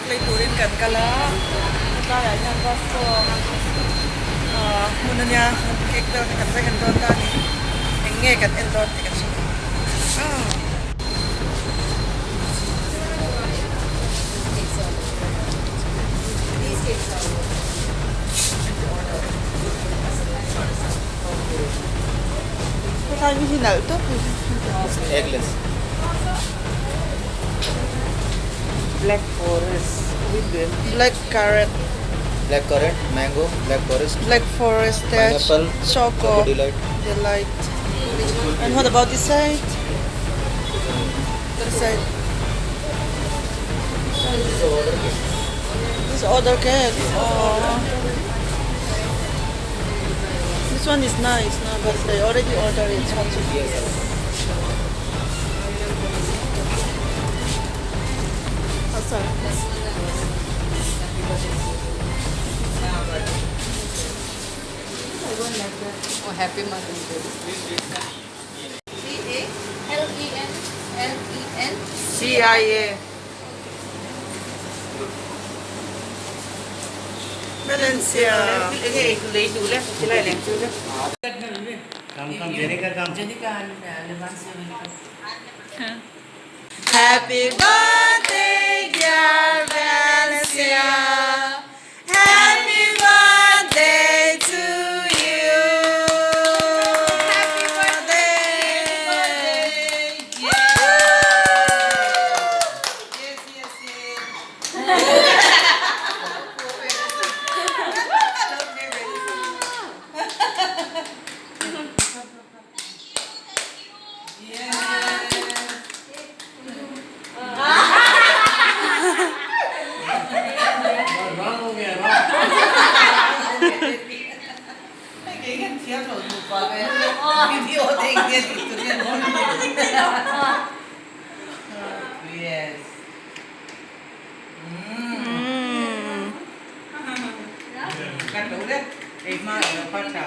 Cake lei turin kan kal a, hetlaiah hian restaurant ah hmun a nia, cake vel kha kan va en dawn ta a ni, eng nge kan en dawn tih ka hre lo. Hetlai mi hi nalh tawp a ni. Eggless. Black forest with the Black currant. Black currant, mango, black forest. Black forest te, Pineapple, choco choco delight. Delight. And what about this side? This side. This order cake. Oh. This one is nice, no? But they already ordered it. So Yes. Asa? Oh, happy Mother's Day. C A L E N L E N C I A. Valencia. Come, come, Jenica, come. Happy birthday, dear Valencia. Happy birthday to you. Happy birthday. Yes, yes, yes. Wrong ho gaya, wrong. Hei kan thiam lo nupa ve video te eng nge tih tur hian Yes. Umm. Ka to le ei hma alo pha tha.